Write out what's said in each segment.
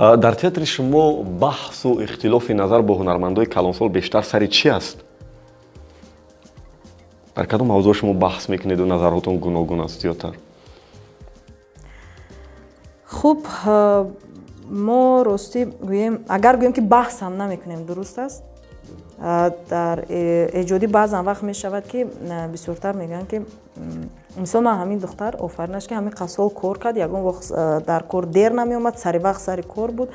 Дар театри шумо баҳсу ихтилофи назар бо ҳунармандои калонсол бештар сари чӣ аст? Дар кадом мавзӯъ шумо баҳс мекунеду назарҳотон гуногун аст зиёдтар? Хуб, мо ростӣ гӯем, агар гӯем ки баҳс ҳам намекунем, дуруст аст. Дар эҷодӣ баъзан вақт мешавад, ки бисёртар мегӯянд, ки мисол ман ҳамин духтар офаринаш, ки ҳамин қад сол кор кард, ягон вақт дар кор дер намеомад, сари вақт сари кор буд.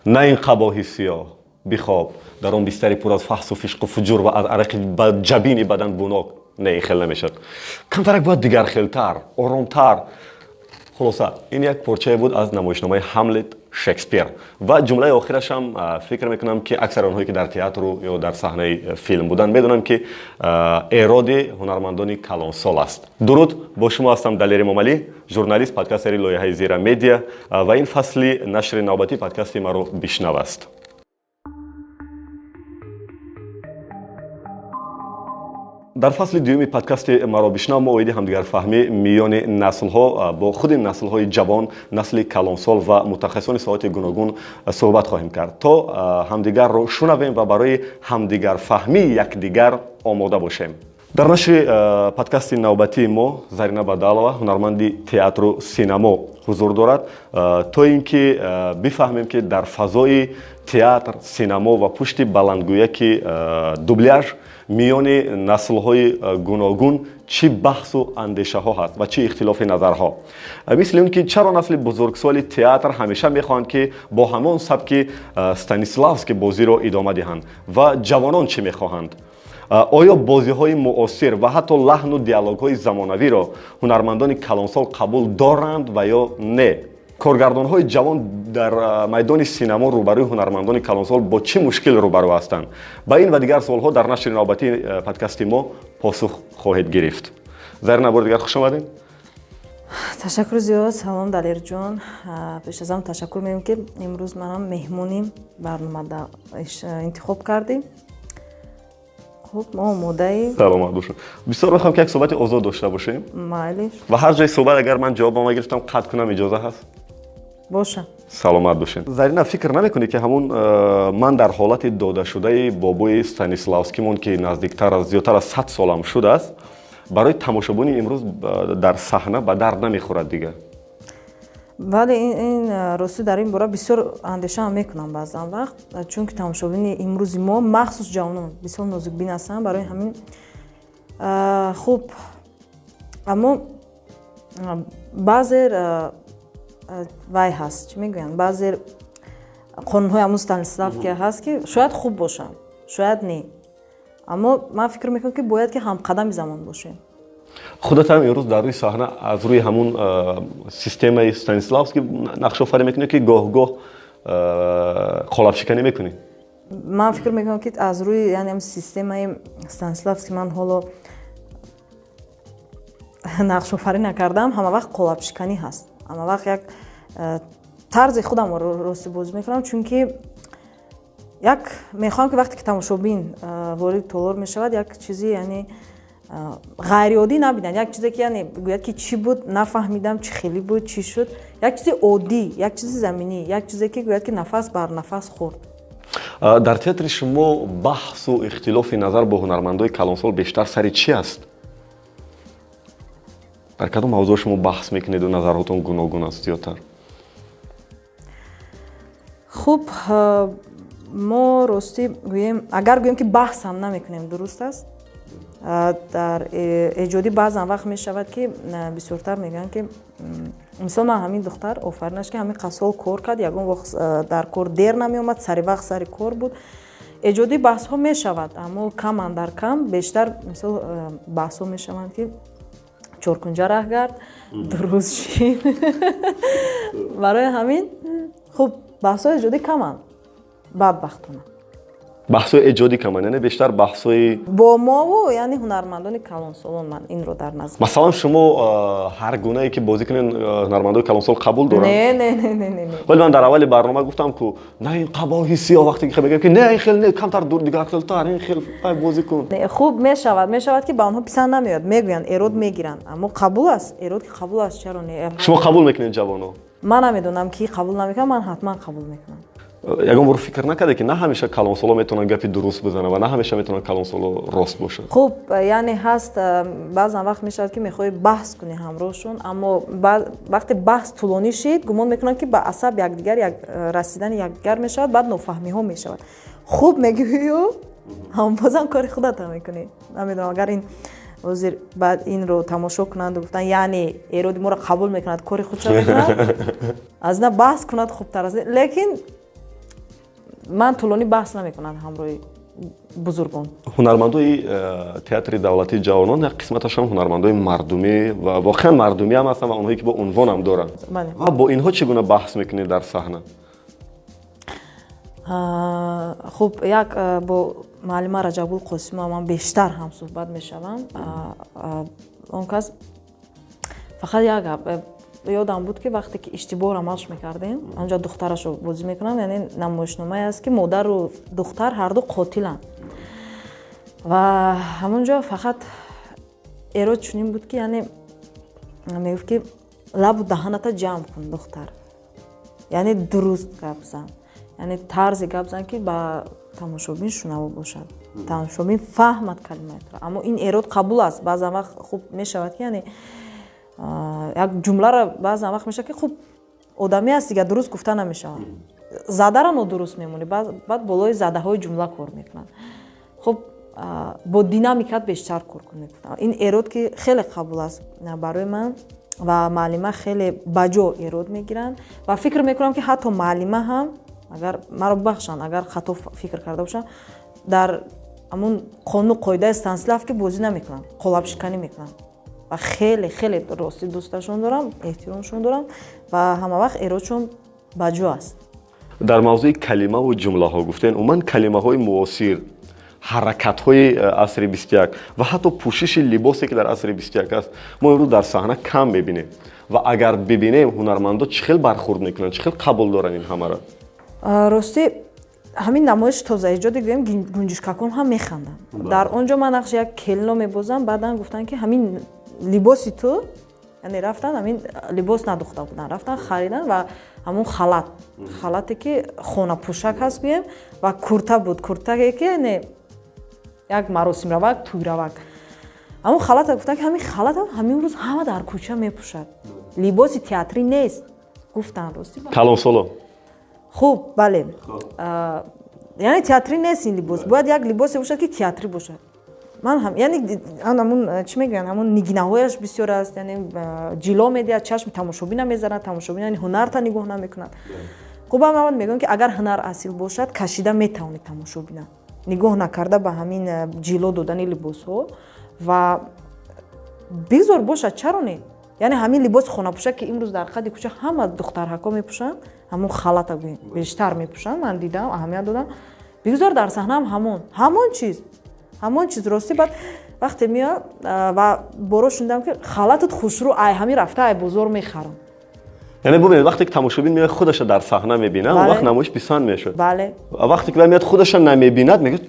На ин қабоҳи сиёҳ, бихоб дар он бистари пур аз фаҳсу фишқу фуҷур ва аз арақи ҷабини бадан бунок. Не, ин хел намешавад, камтарак бояд дигархелтар, оромтар. Хулоса, ин як порчае буд аз намоишномаи Ҳамлет Шекспир ва ҷумлаи охирашам, фикр мекунам, ки аксари онҳое, ки дар театру ё дар саҳнаи филм буданд, медонанд, ки эроди ҳунармандони калонсол аст. Дуруд, бо шумо ҳастам Далери Момалӣ, журналист, подкастери лоиҳаи Зира Медиа, ва ин фасли нашри навбатии подкасти маро бишнав аст. Дар фасли дуюми подкасти маро бишнав мо оиди ҳамдигарфаҳмӣ миёни наслҳо бо худи наслҳои ҷавон, насли калонсол ва мутахассисони соҳати гуногун суҳбат хоҳем кард, то ҳамдигарро шунавем ва барои ҳамдигарфаҳмии якдигар омода бошем. Дар нашри подкасти навбатии мо Зарина Бадалова, ҳунарманди театру синамо, ҳузур дорад, то ин ки бифаҳмем, ки дар фазои театр, синамо ва пушти баландгӯяки дубляж миёни наслҳои гуногун чӣ баҳсу андешаҳо ҳаст ва чӣ ихтилофи назарҳо, мисли он ки чаро насли бузургсоли театр ҳамеша мехоҳанд, ки бо ҳамон сабки Станиславский бозиро идома диҳанд ва ҷавонон чӣ мехоҳанд. Оё бозиҳои муосир ва ҳатто лаҳну диалогҳои замонавиро ҳунармандони калонсол қабул доранд ва ё не? Коргардонҳои ҷавон дар майдони синамо рӯбарӯи ҳунармандони калонсол бо чӣ мушкил рӯбарӯ ҳастанд? Ба ин ва дигар суолҳо дар нашри навбатии подкасти мо посух хоҳед гирифт. Зарина, бори дигар хуш омадед. Ташаккур зиёд. Салом, Далерҷон. Пеш аз ҳама ташаккур мегӯем, ки имрӯз манам меҳмони барномада интихоб кардем. Хуб, мо омодаем. Саломат бошед. Бисёр мехоҳам, ки як суҳбати озод дошта бошем. Майлиш. Ва ҳар ҷои суҳбат агар ман ҷавобама гирифтам, қатъ кунам, иҷоза ҳаст? Боша. Саломат бошед. Зарина, фикр намекунӣ, ки ҳамун ман дар ҳолати додашудаи бобои Станиславскимон, ки наздиктар аз зиёдтар аз 100 солам шудааст, барои тамошобини имрӯз дар саҳна ба дард намехӯрад дигар? Бале, ин ростӣ, дар ин бора бисёр андешаам мекунам баъзан вақт, чунки тамошобини имрӯзи мо, махсус ҷавонон, бисёр нозукбин ҳастанд. Барои ҳамин, хуб, аммо баъзе вай ҳаст, чӣ мегӯянд, баъзе қонунҳои ҳамун Станиславский ҳаст, ки шояд хуб бошанд, шояд не, аммо ман фикр мекунам, ки бояд ки ҳамқадами замон бошем. Худатам имрӯз дар рӯи саҳна аз рӯи ҳамун системаи Станиславский нақшофарӣ мекунӣ, ки гоҳ-гоҳ қолабшиканӣ мекунӣ? Ман фикр мекунам, ки аз рӯи, яъне, системаи Станиславский ман ҳоло нақшофарӣ накардам. Ҳама вақт қолабшиканӣ ҳаст, ҳама вақт як тарзи худамро ростӣ бозӣ мекунам, чунки як мехоҳам, ки вақте ки тамошобин ворид толор мешавад, як чизи, яъне, ғайриоддӣ набинад, як чизе ки, яъне, гӯяд, ки чӣ буд, нафаҳмидам, чӣ хеле буд, чӣ шуд, як чизи оддӣ, як чизи заминӣ, як чизе ки гӯяд, ки нафас бар нафас хӯрд. Дар театри шумо баҳсу ихтилофи назар бо ҳунармандои калонсол бештар сари чӣ аст? Дар кадом мавзӯъ шумо баҳс мекунеду назарҳотон гуногун аст зиёдтар? Хуб, мо ростӣ гӯем, агар гӯем, ки баҳс ҳам намекунем, дуруст аст. Дар эҷодӣ баъзан вақт мешавад, ки бисёртар мегӯянд, ки мисол ман ҳамин духтар офаринаш, ки ҳамин қад сол кор кард, ягон вақт дар кор дер намеомад, сари вақт сари кор буд. Эҷодӣ баҳсҳо мешавад, аммо кам андар кам. Бештар, мисол, баҳсҳо мешаванд, ки чоркунҷа раҳ гард, дуруст шин. Барои ҳамин, хуб, баҳсҳои эҷодӣ каманд, бадбахтона. Баҳсҳои эҷодӣ каманд, яъне бештар баҳсҳои бо мову, яъне ҳунармандони калонсолон, ман инро дар назар. Масалан, шумо ҳар гунае ки бозӣ кунед, ҳунармандои калонсол қабул доранд? Не, не, не, не, не. Вале ман дар аввали барнома гуфтам, ку на ин қабоҳи сиёҳ, вақте ки мегӯям, ки не, ин хел не, камтар дур, дигар хелтар, ин хел бозӣ кун. Хуб, мешавад, ки ба онҳо писанд намеояд, мегӯянд, эрод мегиранд, аммо қабул аст, эрод ки қабул аст, чаро не? Шумо қабул мекунед ҷавоно? Ман намедонам, ки қабул намекунам, ман ҳатман қабул мекунам. Ягон бор фикр накарде, ки на ҳамеша калонсоло метавонанд гапи дуруст бизананд ва на ҳамеша метавонанд калонсоло рост бошанд? Хуб, яъне ҳаст, баъзан вақт мешавад, ки мехоҳӣ баҳс кунӣ ҳамроҳшон, аммо вақте баҳс тӯлонӣ шид, гумон мекунанд, ки ба асаб якдигар расидани якдигар мешавад, баъд нофаҳмиҳо мешавад. Хуб мегӯю, бозам кори худата мекунӣ. Намедонам, агар ин ҳозир баъд инро тамошо кунанду гуфтанд, яъне эроди моро қабул мекунад, кори худша мекунад, аз ина баҳс кунад хубтар аст. Лекин ман тӯлонӣ баҳс намекунам ҳамроҳи бузургон. Ҳунармандои театри давлатии ҷавонон як қисматашон ҳунармандои мардумӣ ва воқеан мардумӣ ҳам ҳастанд ва онҳое ки бо унвонам доранд. Ва бо инҳо чӣ гуна баҳс мекунед дар саҳна? Хуб, як бо муаллима Раҷабгул Қосимова ман бештар ҳам суҳбат мешавам. Он кас фақат як гап ёдам буд, ки вақте ки иштибоҳро машқ мекардем, онҷо духтарашро бозӣ мекунам, яъне намоишномае аст, ки модару духтар ҳарду қотиланд, ва ҳамон ҷо фақат эрод чунин буд, ки яъне мегуфт, ки лабу даҳаната ҷамъ кун, духтар, яъне дуруст гап зан, яъне тарзе гап зан, ки ба тамошобин шунаво бошад, тамошобин фаҳмад калимаятро. Аммо ин эрод қабул аст. Баъзан вақт хуб мешавад, ки яъне як ҷумларо баъзан вақт мешавад, ки хуб, одамӣ аст, дигар дуруст гуфта намешавад, задара нодуруст мемонӣ, баъд болои задаҳои ҷумла кор мекунанд. Хуб, бо динамикат бештар кор кун, мегуфтам. Ин эрод ки хеле қабул аст барои ман ва муаллима хеле баҷо эрод мегиранд ва фикр мекунам, ки ҳатто муаллима ҳам, агар маро бубахшанд, агар хато фикр карда бошам, дар ҳамун қонуну қоидаи Станиславский бозӣ намекунанд, қолабшиканӣ мекунанд ва хеле хеле ростӣ дӯсташон дорам, эҳтиромшон дорам ва ҳама вақт эродшон баҷо аст. Дар мавзӯи калимаву ҷумлаҳо гуфтен, умуман калимаҳои муосир, ҳаракатҳои асри 21 ва ҳатто пӯшиши либосе, ки дар асри 21 аст, мо имрӯз дар саҳна кам мебинем ва агар бибинем, ҳунармандо чӣ хел бархурд мекунанд, чӣ хел қабул доранд ин ҳамаро? Ростӣ, ҳамин намоиши тозаэҷоде гӯем, гунҷишкакон ҳам механданд. Дар он ҷо ман нақши як келино мебозам. Баъдан гуфтанд, ки ҳамин либоси ту, яъне рафтан, ҳамин либос надухта буданд, рафтан харидан ва ҳамун халат, халате ки хонапӯшак ҳаст гӯем, ва курта буд, куртае ки яъне як маросимравак, тӯйравак, ҳамун халата гуфтанд, ки ҳамин халата ҳамин рӯз ҳама дар кӯча мепӯшад, либоси театрӣ нест, гуфтанд, ростӣ. Калонсоло. Хуб, бале, яъне театрӣ нест ин либос, бояд як либосе бошад, ки театрӣ бошад. Ман ҳам, яъне ҳамун, чӣ мегӯянд, ҳамун нигинаҳояш бисёр аст, яъне ҷило медиҳад, чашми тамошобина мезанад, тамошобин яъне ҳунарта нигоҳ намекунад. Хуб, ам мегӯям, ки агар ҳунар асил бошад, кашида метавонед тамошобина, нигоҳ накарда ба ҳамин ҷило додани либосҳо, ва бигзор бошад, чаро не? Яъне ҳамин либоси хонапӯшак, ки имрӯз дар қади кӯча ҳама духтарҳако мепӯшанд, ҳамун халата гӯем, бештар мепӯшанд, ман дидам, аҳамият додам, бигзор дар саҳнаам ҳамон чиз, ҳамон чиз. Ростӣ, баъд вақте меояд ва боро шунидам, ки халатат хушрӯ, ай ҳамин рафта ай бозор мехарам. Яъне бубинед, вақте ки тамошобин меояд, худаша дар саҳна мебинад, он вақт намоиш писанд мешавад. Вақте ки вай меояд, худаша намебинад, мегӯяд,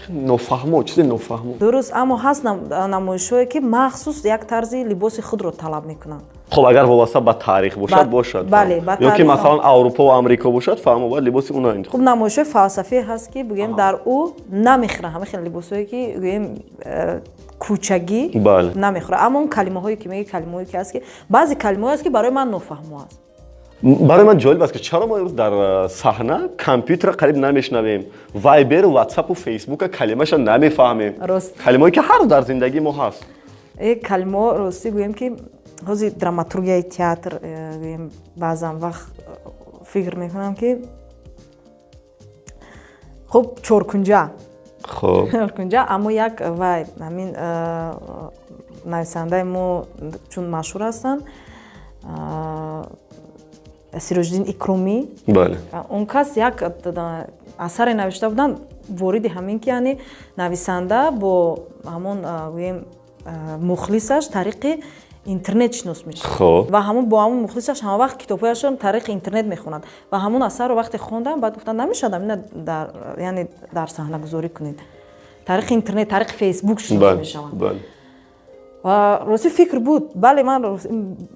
нофаҳмо, чизе нофаҳмо. Дуруст, аммо ҳаст намоишҳое, ки махсус як тарзи либоси худро талаб мекунанд. Хуб, агар вобаста ба таърих бошад, бошад. Бале. Ё ки масалан Аврупо ва Амрико бошад, фаҳмо, бояд либоси уна интихоб. Хуб, намоишҳои фалсафӣ ҳаст, ки бигӯем, дар ӯ намехӯранд ҳама хел либосҳое, ки гӯем, кӯчагӣ намехӯрад. Аммо он калимаҳое, ки меги, калимаҳое ки ҳаст, ки баъзе калимаҳое аст, ки барои ман нофаҳмо аст. Барои ман ҷолиб аст, ки чаро мо имрӯз дар саҳна компютерро қариб намешнавем, Вайберу, Ватсапу, Фейсбука калимаша намефаҳмем, калимаое ки ҳар рӯз дар зиндагии мо ҳаст. Калимаҳо, ростӣ гӯем, ки ҳозир драматургияи театр, гӯем, баъзан вақт фикр мекунам, ки хуб, чоркунҷа, чоркунҷа, аммо як вай ҳамин нависандаи мо чун машҳур ҳастанд, Сироҷиддин Икромӣ, он кас як асаре навишта буданд. Вориди ҳамин ки, яъне нависанда бо ҳамон, гӯем, мухлисаш тариқи интернет шинос мешавад ва ҳамон бо ҳамон мухлисаш ҳама вақт китобҳояшро тариқи интернет мехонад. Ва ҳамон асарро вақте хондам, баъд гуфтам, намешавад ҳамина дар, яъне дар саҳнагузорӣ кунед. Тариқи интернет, тариқи Фейсбук шинос мешаванд. Ва рости фикр буд, бале, ман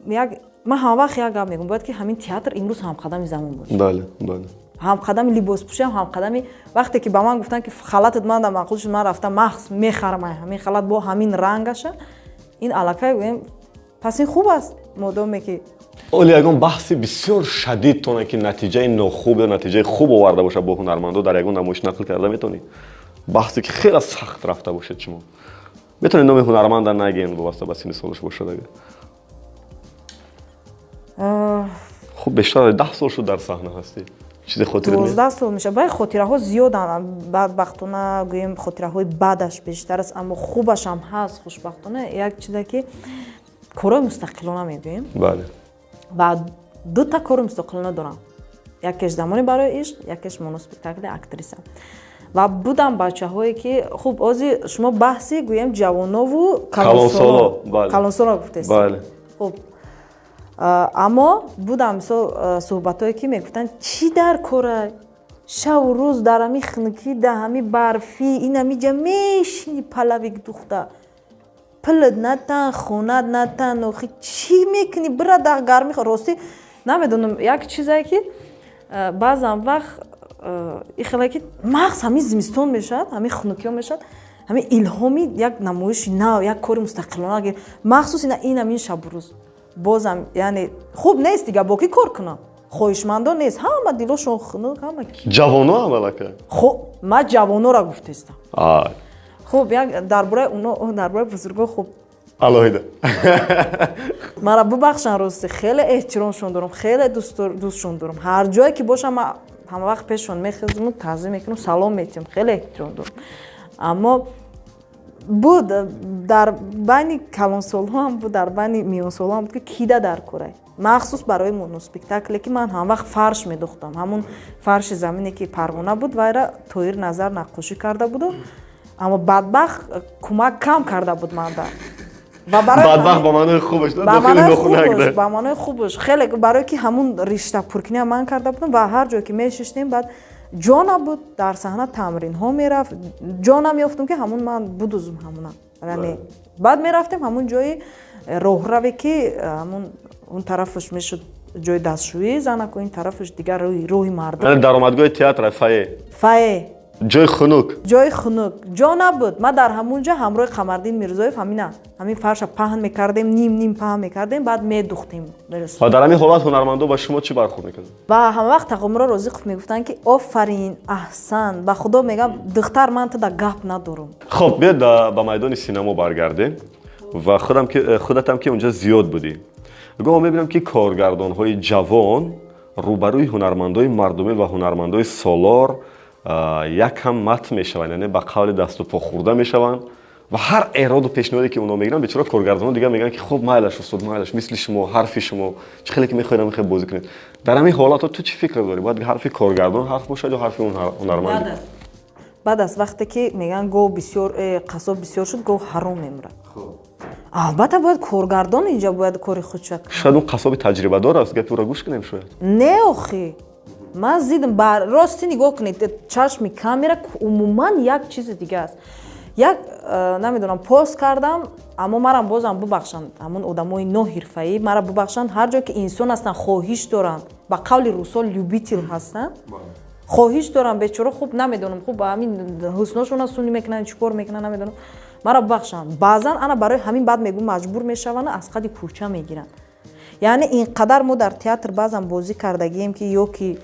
як ман ҳама вақт як гап мегӯям: бояд ки ҳамин театр имрӯз ҳамқадами замон бошад. бале бале Ҳамқадами либоспӯшиам, ҳамқадами. Вақте ки ба ман гуфтанд, ки халатат манда маъқул шуд, ман рафтам махс мехарам ҳамин халат бо ҳамин рангаша. Ин аллакай, гӯем, пас ин хуб аст, модоме ки Оли ягон баҳси бисёр шадид тоне, ки натиҷаи нохуб ё натиҷаи хуб оварда бошад бо ҳунармандо, дар ягон намоиш нақл карда метавонӣ? Баҳсе ки хеле сахт рафта бошед шумо, метавонед номи ҳунарманда нагӯем, вобаста ба синни солаш бошад агар. Хуб, бештар 10 сол шуд дар саҳна ҳастӣ, чизе хотир? 12 сол мешавад. Баъд хотираҳо зиёданд, бадбахтона, гӯем, хотираҳои бадаш бештар аст, аммо хубашам ҳаст, хушбахтона. Як чизе ки корҳои мустақилона мегӯем. Ва дута кори мустақилона дорам: якеш «Замоне барои ишқ», якеш моноспектакли «Актриса». Ва будам бачаҳое ки, хуб, ози шумо баҳси, гӯем, ҷавонову калонсоло гуфтест. Хуб, аммо будам, мисол, суҳбатҳое ки мегуфтанд, чӣ дар кора, шаву рӯз дар ҳами хунукӣ, дар ҳами барфӣ, ин ҳамиҷа мешини, половик духта, пулат натан, хонат натан, охи чӣ мекунӣ, бира дар гармӣ. Ростӣ намедонам, як чизе ки баъзан вақт ихеле ки мағз ҳамин зимистон мешавад, ҳамин хунукиҳо мешавад, ҳамин илҳоми як намоиши нав, як кори мустақилона, махсус ин ҳамин шабу рӯз бозам, яъне хуб нест, дига бо кӣ кор кунам? Хоҳишмандон нест, ҳама дилошон хунук, ҳама. Ҷавоно аввалака. Хуб, ман ҷавонора гуфтестам. Хуб, як дар бораи оно, дар бораи бузурго, хуб. Алоҳида. Мара бубахшанд, рости хеле эҳтиромшон дорам, хеле дӯстшон дорам. Ҳар ҷое ки бошам, ман ҳама вақт пешшон мехезму таъзим мекунам, салом метиҳам, хеле эҳтиром дорам. Аммо буд, дар байни калонсолҳо ҳам буд, дар байни миёнсолҳо ҳам буд, ки кида дар корай, махсус барои моноспектакле ки ман ҳамвақт фарш медухтам, ҳамун фарши замине ки Парвона буд, вайра Тоир Назар наққошӣ карда буду, аммо бадбахт кӯмак кам карда буд манда. Бадбахт ба маънои хубаш. Ба маънои хубаш, хеле, барое ки ҳамун ришта пуркиния ман карда будам. Ва ҳар ҷое ки мешиштем, баъд ҷо набуд, дар саҳна тамринҳо мерафт, ҷо намеёфтум, ки ҳамун ман будузм ҳамуна. Яъне баъд мерафтем ҳамун ҷои роҳраве, ки ҳамун он тарафаш мешуд ҷои дастшӯии занаку, ин тарафаш дигар роҳи мардум. Даромадгоҳи театр, фойе. Фойе. Ҷои хунук. Ҷои хунук, ҷо набуд. Ман дар ҳамун ҷо ҳамроҳи Қамардин Мирзоев ҳамина ҳамин фарша паҳн мекардем, ним ним паҳн мекардем, баъд медухтем. Ва дар ҳамин ҳолат ҳунармандо ба шумо чӣ бархӯрд мекарданд? Ва ҳама вақт Тағомурод Розиқов мегуфтанд, ки офарин, аҳсан, ба худо мегам, духтар, ман туда гап надорам. Хуб, биёд ба майдони синамо баргардем. Ва худатам ки унҷа зиёд будӣ, гоҳо мебинам, ки коргардонҳои ҷавон рӯбарӯи ҳунармандои мардумӣ ва ҳунармандои солор якам мат мешаванд, яъне ба қавли дасту по хӯрда мешаванд. Ва ҳар эроду пешниҳоде ки онҳо мегиранд, бечора коргардонҳо дигар мегӯянд, ки хуб, майлаш, устод, майлаш, мисли шумо, ҳарфи шумо, чӣ хеле ки мехоҳед, мехоҳед бозӣ кунед. Дар ҳамин ҳолатҳо ту чӣ фикр дорӣ? Бояд ҳарфи коргардон ҳарф бошад ё ҳарфи ҳунарманд? Баъд аз вақте ки мегӯянд, гов бисёр, қассоб бисёр шуд, гов ҳаром мемурад. Албатта, бояд коргардон инҷа бояд кори худша. Шояд он қассоби таҷрибадор аст, гапи ӯро гӯш кунем шояд. Не, охи, ман зидам. Рости нигоҳ кунед, чашми камера умуман як чизи дига аст. Як намедонам, пост кардам, аммо марам бозам бубахшанд, ҳамун одамои ноҳирфаӣ мара бубахшанд. Ҳар ҷое ки инсон ҳастанд, хоҳиш доранд, ба қавли русо, любитель ҳастанд, хоҳиш дорам, бечора. Хуб, намедонам, хуб, ҳамин ҳусношона сунӣ мекунанд, чӣ кор мекунанд, намедонам, мара бубахшанд. Баъзан ана барои ҳамин баъд мегӯ, маҷбур мешаванд, аз қади кӯча мегиранд. Яъне ин қадар мо дар театр баъзан бозӣ кардагием, ки ё ки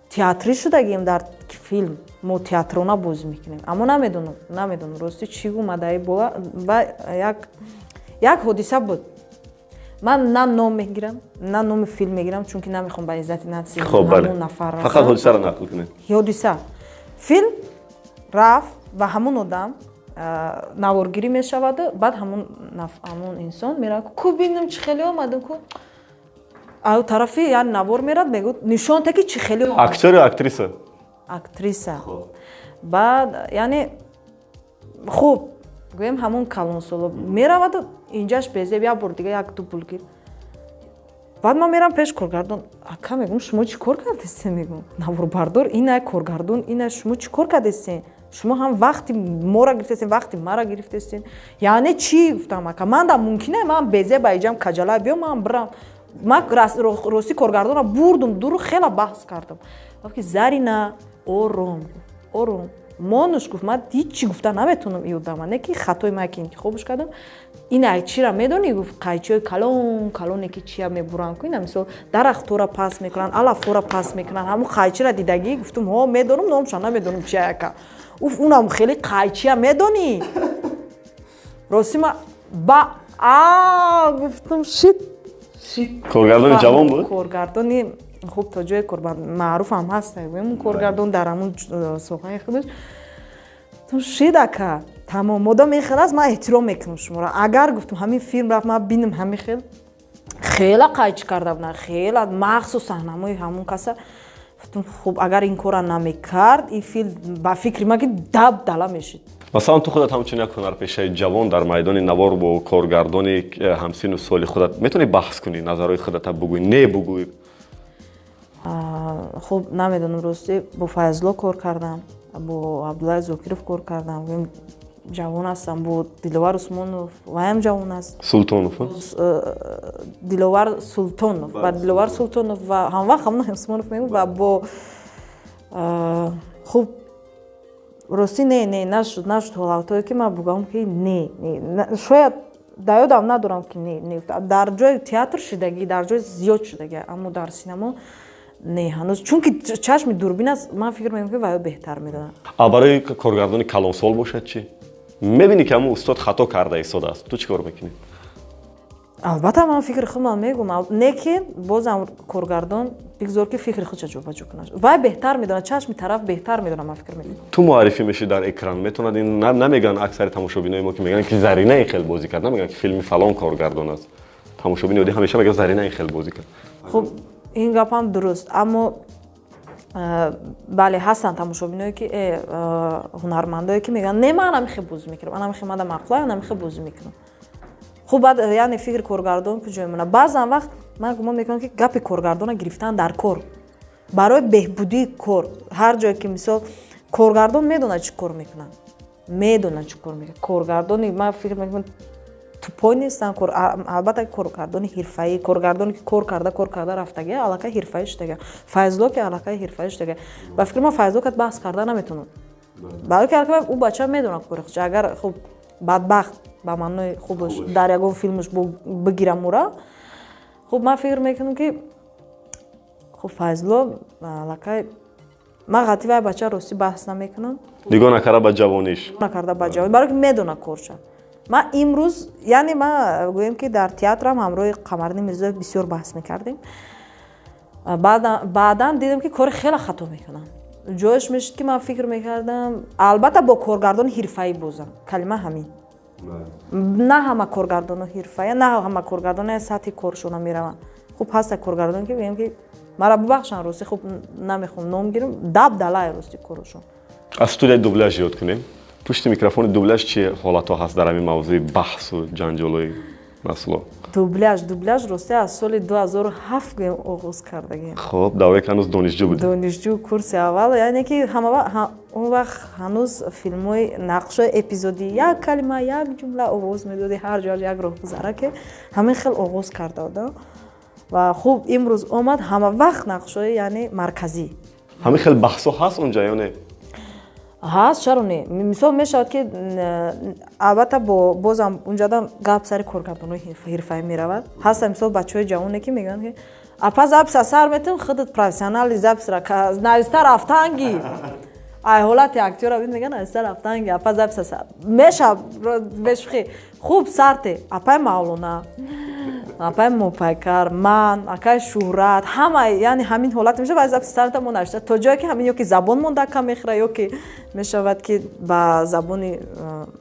театрӣ шудагием, дар филм мо театрона бозӣ мекунем. Аммо намедонам, рости чӣ омадаи бола. Ва як ҳодиса буд, ман на ном мегирам, на номи филм мегирам, чунки намехоҳам ба иззати нафси ҳамун нафар. Фақат ҳодисаро нақл кунед. Ҳодиса: филм рафт ва ҳамун одам наворгирӣ мешаваду баъд ҳамун инсон меравад, ку бинам, чӣ хеле омадам, ку аю тарафи, яъне навор мерад, мегӯ, нишон та, ки чӣ хеле. Актер ё актриса? Актриса. Баъд, яъне, хуб, гӯем, ҳамон калонсоло мераваду инҷаш безеб, як бор дига як дубл гир. Баъд ман мерам пеш коргардон: «Ака, — мегӯм, — шумо чӣ кор кардестен?» Мегӯм, наворбардор ина, коргардон ина, шумо чӣ кор кардестен? Шумо ҳам вақти моро гирифтестен, вақти мара гирифтестен, яъне чӣ? Гуфтам: «Ака, манда мумкина, ман безеб аиҷам каҷала биём, ман бирам». Ман ростӣ коргардонро бурдум дуру, хела баҳс кардам. Гуфт ки: «Зарина, ором, ором монуш». Гуфт: «Ман ҳиччи гуфта наметавонам, и одама не ки хатои ман ки интихобш кардам. Ина чира медонӣ?» Гуфт: «Қайчиҳои калон калоне ки чия мебуранд ку, ина мисол дарахтҳоро паст мекунанд, алафҳоро паст мекунанд, ҳамун қайчира дидагӣ?» Гуфтум: «Ҳо, медонам, номша намедонам чия, яка». Уф, унам хеле қайчия медонӣ. Ростӣ ма ба а гуфтум: «Шит, шит». Коргардони ҷавон буд? Коргардони хуб, то ҷое маъруфам ҳаст коргардон дар ҳамун соҳаи худаш. Шид, ака, тамом, модам ин хел аст, ман эҳтиром мекунам шуморо. Агар, гуфтум, ҳамин филм рафт, ман бинам, ҳамин хел хела қайчӣ карда буданд, хела махсус саҳнамои ҳамун каса. Гуфтум: «Хуб, агар ин корра намекард, ин филм, ба фикри ман, ки даб дала мешид». Масалан, ту худат ҳамчун як ҳунарпешаи ҷавон дар майдони навор бо коргардони ҳамсину соли худат метавонӣ баҳс кунӣ, назарҳои худата бугӯӣ, не бугӯӣ? Хуб, намедонам, ростӣ бо Файзулло кор кардам, бо Абдуллаи Зокиров кор кардам, ҷавон ҳастам, бо Диловар Усмонов, ваям ҷавон аст. Султонов. Диловар Султонов, ба Диловар Султонов ва ҳамвақт ҳамон Усмонов мегӯм ва бо хуб, ростӣ, не, нашуд ҳолатҳое ки ман бугӯям ки не, шояд дар ёдам надорам ки не. Дар ҷои театр шидагӣ, дар ҷои зиёд шудагӣ, аммо дар синамо не ҳанӯз, чунки чашми дурбин аст. Ман фикр мекунам, ки ваё беҳтар медонад. А барои коргардони калонсол бошад чӣ? Мебинӣ, ки ҳамун устод хато карда истодааст, ту чӣ кор мекунӣ? Албатта, ман фикри худам мегӯм, не ки бозам коргардон бигзор ки фикри худша ҷобаҷо кунад, вай беҳтар медонад, чашми тараф беҳтар медонад, ман фикр мекунам. Ту муаррифӣ мешӣ дар экран, метавонад ин намегӯянд. Аксари тамошобинои мо ки мегӯянд, ки Зарина ин хел бозӣ кард, намегӯянд, ки филми фалон коргардон аст. Тамошобини оддӣ ҳамеша мегӯяд: «Зарина ин хел бозӣ кард». Хуб, ин гапам дуруст, аммо бале, ҳастанд тамошобиное ки ҳунармандое ки мегӯянд: «Не, ман ҳамин хел бозӣ мекунам, ан ҳамин хел мада маъқула, ан ҳамин хел бозӣ мекунам». Хуб, баъд, яъне, фикри коргардон куҷо мемонад? Баъзан вақт ман гумон мекунам, ки гапи коргардона гирифтан дар кор барои беҳбудии кор. Ҳар ҷое ки, мисол, коргардон медонад, чӣ кор мекунад, медонад, чӣ кор мекунад. Коргардони, ман фикр мекунам, тупой нестанд. Албатта, коргардони ҳирфаӣ, коргардоне ки кор карда рафтагия, аллакай ҳирфаӣ шудага. Файзулло ки аллакай ҳирфаӣ шудага, ба фикри ман, Файзулло кат баҳс карда наметавонад, барои ки аллакай ӯ бача медонад кори худша. Агар, хуб, бадбахт ба маънои хубаш дар ягон филмаш бигирам ура, хуб, ман фикр мекунам, ки хуб, Файзулло аллакай, ман ғати вай бача ростӣ баҳс намекунам. Нигоҳ накарда ба ҷавониш. Накарда ба ҷавонӣ, барои ки медонад корша. Ман имрӯз, яъне, ман гӯем, ки дар театрам ҳамроҳи Қамариддин Мирзоев бисёр баҳс мекардем. Баъдан дидам, ки кори хеле хато мекунам. Ҷояш мешуд, ки ман фикр мекардам, албатта, бо коргардони ҳирфаӣ, бозам калима ҳамин, на ҳама коргардоно ҳирфаӣ, на ҳама коргардоно сатҳи коршона мераванд. Хуб, ҳаста коргардоне, ки гӯем, ки мара бубахшанд, ростӣ, хуб, намехоҳам ном гирам, даб далай, рости, корашон. Аз студияи дубляж ёд кунем. Пушти микрофони дубляж чӣ ҳолатҳо ҳаст дар ҳамин мавзӯи баҳсу ҷанҷолои насло? Дубляж, рости, аз соли 2007 гӯем оғоз кардагем. Хуб, давре ки ҳанӯз донишҷӯ будем. Донишҷӯ, курси аввал, яъне ки ҳама он вақт ҳанӯз филмҳои нақшҳои эпизодӣ, як калима, як ҷумла овоз медодӣ, ҳар ҷо як роҳгузараке, ҳамин хел оғоз карда будам. Ва хуб, имрӯз омад, ҳама вақт нақшҳои, яъне, марказӣ. Ҳамин хел баҳсҳо ҳаст онҷа ё не? Ҳаст, чаро не? Мисол, мешавад, ки албатта, бо бозам унҷадам гап сари коргардонои ҳирфаӣ меравад. Ҳастанд, мисол, бачаҳои ҷавоне, ки мегӯянд, ки: «Апа, запись а сар метем, худат профессионали, запись ра нависта рафтанги». Ай ҳолати актёра бин, мегӯянд: «Нависта рафтанги, апа, запись а сар меша». Бешухӣ, хуб, сарте, апай Мавлона, апай Мопайкар, ман, акай Шӯҳрат, ҳама, яъне, ҳамин ҳолат мешавад. Вай запись сарта, мо навишта, то ҷое ки ҳамин ё ки забон монда кам мехӯра, ё ки мешавад, ки ба забони,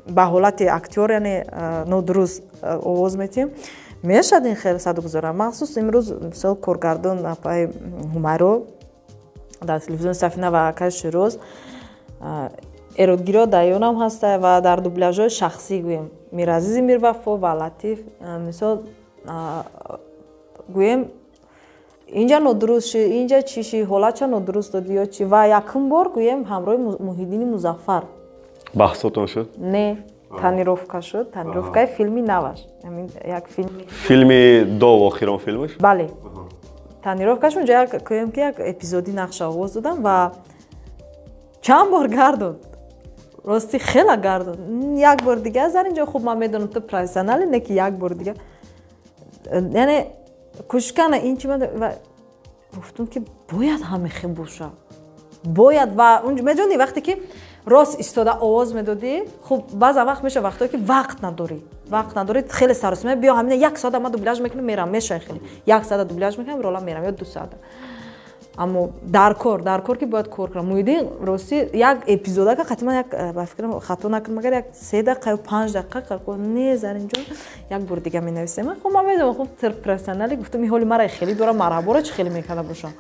ба ҳолати актёр, яъне, нодуруст овоз метиҳем. Мешавад ин хел садогузора. Махсус имрӯз, мисол, коргардон апай Ҳумайро дар телевизиони Сафина ва акай Шероз. Эродгириҳо дар ёнам ҳаста ва дар дубляжҳои шахсӣ гӯем Миразизи Мирвафо ва Латиф, мисол гӯем, инҷа нодуруст ши, инҷа чӣ ши, ҳолатша нодуруст додӣ ё чӣ. Ва якум бор гӯем ҳамроҳи Муҳиддини Музаффар баҳсотон шуд? Не, тонировка шуд, тонировкаи филми наваш, як филм. Филми дов, охирон филмаш? Бале, тонировкаш. Унҷа як гӯем ки як эпизоди нақша овоз додам ва чанд бор гардонд, рости хела гардонд. Як бор дига, Заринҷон, хуб, ман медонам, ту профессионале, не ки як бор дига, яъне кӯшиш кана ин чи. Гуфтум ки бояд ҳамихе боша, бояд. Ва медонӣ, вақте ки рост истода овоз медодӣ, хуб, баъзан вақт меша, вақтое ки вақт надорӣ, вақт надорӣ, хеле саросима, биё ҳамина як соата ман дубляж мекунам, мерам, мешавай хеле, як соата дубляж мекунам, рола мерам ё 2 соата. Аммо дар кор, дар кор ки бояд кор кунам. Муҳиддин, ростӣ, як эпизодака қатъиман як, ба фикрам, хато накунам, агар як 3 дақиқа ё 5 дақиқа. Не, Заринҷон, як бор дига менависем. Хуб, ман медонам, хуб, профессионале. Гуфтам, ин ҳоли мара хеле дора, Марҳаборо чӣ хеле мекарда бошам.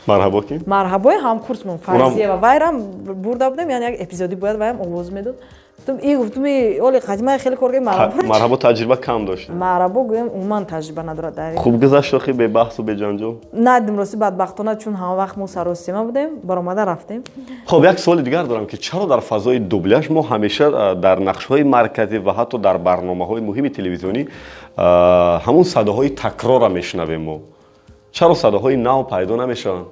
Марҳабо ки? Марҳабои ҳамкурсмон Фарзиева, вайрам бурда будем, яъне як эпизоди бояд ваям овоз медод. Гуфтам и, гуфтам, оли қадима хеле кор кардем. Марҳабо. Марҳабо таҷриба кам дошт. Марҳабо, гӯем, умуман таҷриба надорад дар Хуб гузашт охи, бебаҳсу беҷанҷол? Надидем, рости, бадбахтона, чун ҳама вақт мо саросима будем, баромада рафтем. Хуб, як суоли дигар дорам, ки чаро дар фазои дубляж мо ҳамеша дар нақшҳои марказӣ ва ҳатто дар барномаҳои муҳими телевизионӣ ҳамун садоҳои такрорра мешунавем мо? Чаро садоҳои нав пайдо намешаванд,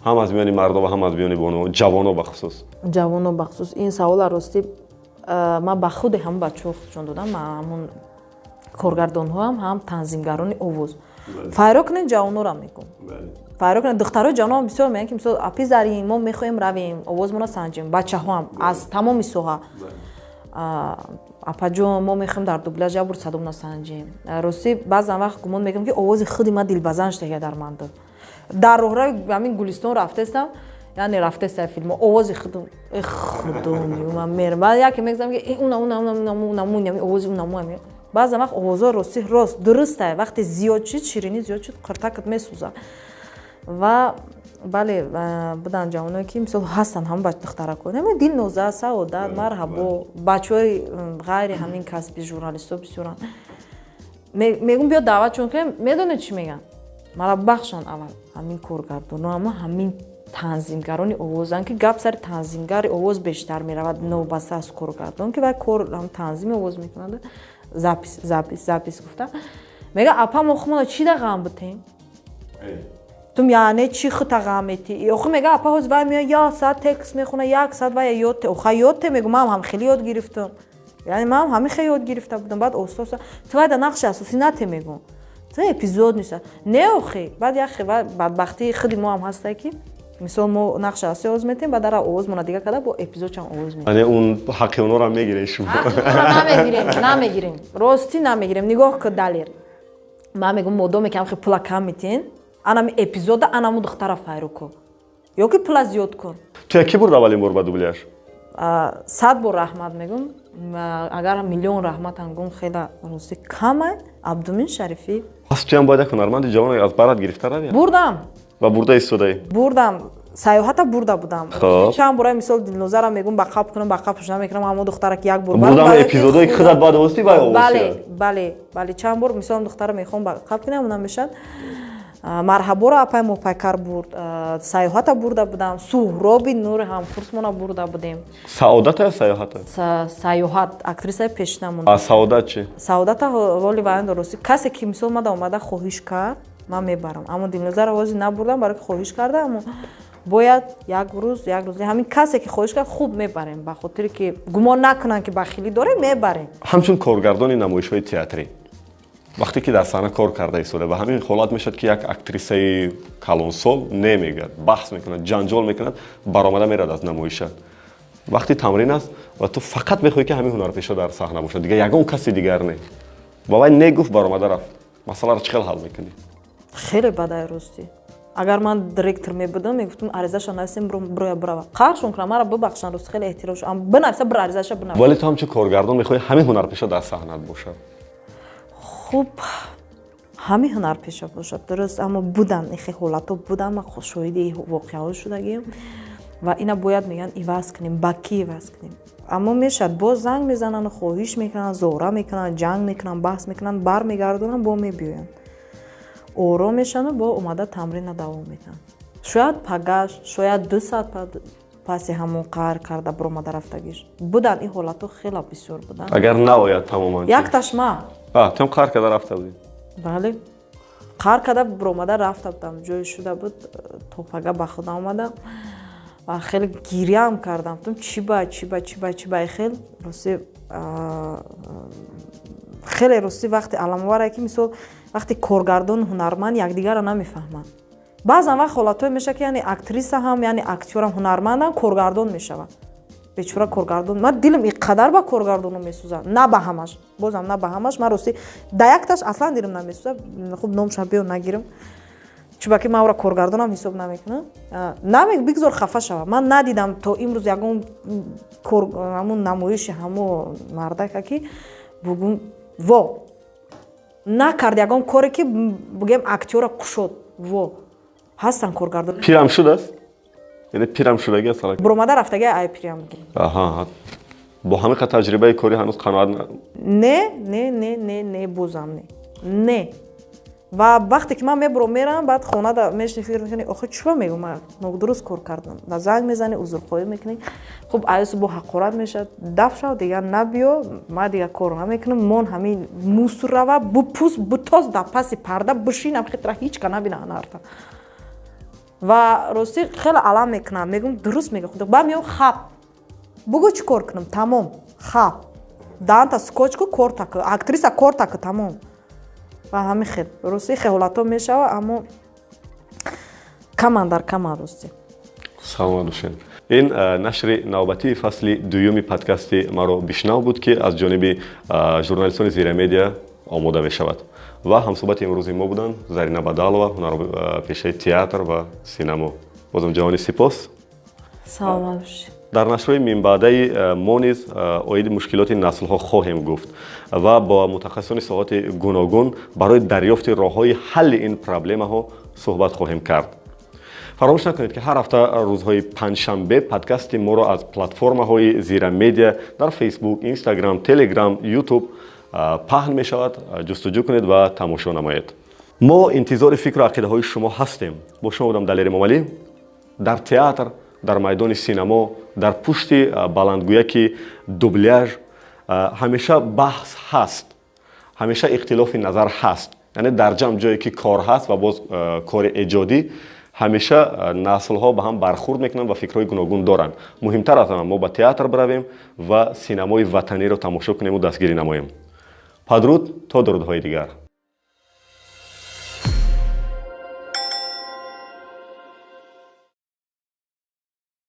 ҳам аз миёни мардо ва ҳам аз миёни ҷавоно бахусус? Ҷавоно бахусус. Ин савола, ростӣ, ман ба худи ҳамон бачаҳо худшон додам, ҳамон коргардонҳоам, ҳам танзимгарони овоз. Файро кунед ҷавонора, мегӯм, файро кунед духтарои ҷавонам. Бисёр мегӯянд, ки мисол, апи Зарин, мо мехоҳем равем, овозмонро санҷем. Бачаҳоам аз тамоми соҳа: апаҷон, мо мехоҳем дар дубляж як бор садомона санҷем. Ростӣ, баъзан вақт гумон мекунам, ки овози худи ман дилбазан шудага дар ман дод. Дар роҳрави ҳамин Гулистон рафтестам, яъне рафтеста филмо, овози худум, худо, ман мерам, баъд яке мегзам, ки уна, уна, уна, уна, уна, уна, овози унаму. Баъзан вақт овозҳо, рости, рост, дурустай, вақте зиёд шуд, ширинӣ зиёд шуд, қиртакат месӯзад. Ва бале, буданд ҷавоное, ки мисол ҳастанд, ҳамон духтарако, Дилноза, Саодат, Марҳабо, бачаҳои ғайри ҳамин касби журналистҳо бисёранд. Мегӯм, биё, даъватшон кунем. Медонед, чӣ мегӯянд? Мара бахшанд, аввал ҳамин коргардоно, ама ҳамин танзимгарони овозанд, ки гап сари танзимгари овоз бештар меравад, новобаста аз коргардон, ки вай кор танзими овоз мекунад, запись, запись, запись гуфта. Мега, апа, мо хумона чӣ да ғам бутем? Тум, яъне чӣ хута ғам метӣ? Охи, мега, апа, ҳоз вай меояд, як соат текст мехона, як соат вай ёд те. Оха, ёд те, мегу, ман ҳам хеле ёд гирифтам, яъне ман ҳамин хеле ёд гирифта будам. Баъд оста оста ту вай да нақши асосӣ нате, мегӯм, ту эпизод неста. Не, охи, баъд як бадбахтии худи мо ҳам ҳастае, ки мисол мо нақши асосӣ овоз метем, баъд ара овозмона дига карда, бо эпизодчам овоз метем. Яъне он ҳаққи онҳоро мегиред шумо? Намегирем, намегирем, ростӣ, намегирем. Нигоҳ кун, Далер, ман мегӯм, модоме ки ҳамхе пула кам метен, анами эпизода анаму духтара файру кун ё ки пула зиёд кун. Ту як ки бурд аввалин бор ба дубляж? 100 бор раҳмат мегӯм, агар миллион раҳматам гум, хела, ростӣ, камай. Абдумин Шарифӣ. Пас туям бояд як ҳунарманди ҷавон аз барат гирифта равӣ. Бурдам. Ва бурда истодаӣ? Бурдам, Саёҳата бурда будам чанд бора. Мисол, Дилнозара мегӯм, ба қаб кунам, ба қаб намекунам, ҳамон духтара ки як бор Бурдам, эпизодое ки худат баъд овоздӣ, вай овоз? Бале, бале, бале, чанд бор, мисол, духтара мехоҳам ба қаб кунам, намешад. Марҳаборо апай Мопайкар бурд, Саёҳата бурда будам, Суҳроби Нури ҳамкурсмона бурда будем. Саодата ё Саёҳата? Саёҳат, актрисаи пешинамон. А Саодат чи? Саодата воли ваён. Ростӣ, касе ки, мисол, мада омада хоҳиш кард, ман мебарам, аммо Дилнозаро ҳозир набурдам, барои ки хоҳиш карда. Аммо бояд як рӯз, як рӯз ҳамин касе ки хоҳиш кард, хуб, мебарем, ба хотире ки гумон накунанд, ки бахилӣ дорем, мебарем. Ҳамчун коргардони намоишҳои театрӣ, вақте ки дар саҳна кор карда истода ва ҳамин ҳолат мешавад, ки як актрисаи калонсол не мегӯяд, баҳс мекунад, ҷанҷол мекунад, баромада мерад аз намоиша, вақти тамрин аст ва ту фақат мехоҳӣ, ки ҳамин ҳунарпеша дар саҳна бошад, дигар ягон каси дигар не, ва вай не гуфт, баромада рафт, масъаларо чӣ хел ҳал мекунӣ? Хеле бадай, ростӣ. Агар ман директор мебудам, мегуфтам, аризаша нависем, броя, брава, қаршон кунам, мара бибахшанд, рости, хеле эҳтиром, бинависа, бир аризаша бинавис. Вале ту ҳамчун коргардон мехоҳӣ ҳамин ҳунарпеша дар саҳнат бошад. Хуб, ҳамин ҳунарпеша бошад, дуруст, аммо буданд ихе ҳолатҳо, буданд, ман шоҳиди воқеаҳо шудагиам. Ва ина бояд, мегӯянд, иваз кунем. Ба кӣ иваз кунем? Аммо мешавад, боз занг мезананд, хоҳиш мекунанд, зора мекунанд, ҷанг мекунанд, баҳс мекунанд, бармегардонанд, бо мебиёянд, ором мешаванду бо омада тамрина давом медиҳанд. Шояд пагаш, шояд 2 соат паси ҳамон қаҳр карда биромада рафтагиш буданд. Ин ҳолатҳо хеле бисёр буданд. Агар наояд тамоман? Якташ ма. Тум қаҳр карда рафта будӣ? Бале, қаҳр карда биромада рафта будам. Ҷое шуда буд, то пага ба худам омадам ва хеле гиряам кардам. Гуфтам, чӣ ба, чӣ ба, чӣ ба, чӣ ба? Хел рости, хеле рости, вақте аламоваре, ки мисол вақте коргардону ҳунарманд якдигарро намефаҳманд. Баъзан вақт ҳолатҳое мешавад, ки яъне актриса ҳам, яъне актёрам, ҳунармандам коргардон мешавад. Бечора коргардон. Ман дилам ин қадар ба коргардоно месӯзад, на ба ҳамаш, бозам на ба ҳамаш. Ман рости да якташ аслан дилам намесӯзад. Хуб, номша биё нагирам, чунки ман ӯро коргардонам ҳисоб намекунам. Наме бигзор хафа шавад. Ман надидам то имрӯз ягон ҳамун намоиши ҳамо мардака, ки бугум во накард, ягон коре, ки бугем, актёра кушод. Во ҳастанд коргардон. Пирам шудааст, яъне пирам шудаги аст? Буромада рафтаги, ай пирам. Аҳа, бо ҳамин қадр таҷрибаи корӣ ҳанӯз қаноат? Не, не, не, не, не, бозам не, не. Ва вақте ки ман мебуром, мерам, баъд хонада мешини, фикр мекунӣ: охи чӣ мегӯм, ман нодуруст кор кардам. Да занг мезанӣ, узрхоҳӣ мекунӣ. Хуб, аюсу бо ҳақорат мешавад: даф шав, дигар набиё, ман дигар кор намекунам, мон ҳамин мусор рава, бупус, бутоз, дар паси парда бишинам, хитра ҳеч ка набина ҳунарта. Ва ростӣ хеле алам мекунам, мегӯм, дуруст мега худо. Баъд меём, хаб, бугӯ, чӣ кор кунам? Тамом, хаб, даҳанта скотч ку, корта ку, актриса корта ку, тамом. Ва ҳамин хел ростӣ хел ҳолатҳо мешава, аммо каман дар каман, ростӣ. Саломат бошед. Ин нашри навбатии фасли дуюми подкасти «Маро бишнав» буд, ки аз ҷониби журналистони «Зира Медиа» омода мешавад, ва ҳамсӯҳбати имрӯзи мо буданд Зарина Бадалова, ҳунарпешаи театр ва синамо. Бозам ҷавони сипос. Саломат бошед. Дар нашрҳои минбаъдаи мо низ оиди мушкилоти наслҳо хоҳем гуфт ва бо мутахассисони соҳоти гуногун барои дарёфти роҳҳои ҳалли ин проблемаҳо суҳбат хоҳем кард. Фаромӯш накунед, ки ҳар ҳафта рӯзҳои панҷшанбе подкасти моро аз платформаҳои «Зира Медиа» дар Фейсбук, Инстаграм, Телеграм, Ютуб паҳн мешавад. Ҷустуҷӯ кунед ва тамошо намоед. Мо интизори фикру ақидаҳои шумо ҳастем. Бо шумо будам Далери Момалӣ. Дар театр, дар майдони синамо, дар пушти баландгӯяки дубляж ҳамеша баҳс ҳаст, ҳамеша ихтилофи назар ҳаст. Яъне дар ҷамъ, ҷое ки кор ҳаст ва боз кори эҷодӣ, ҳамеша наслҳо ба ҳам бархурд мекунанд ва фикрҳои гуногун доранд. Муҳимтар аз ҳама, мо ба театр биравем ва синамои ватаниро тамошо кунему дастгирӣ намоем. Падруд, то дурудҳои дигар.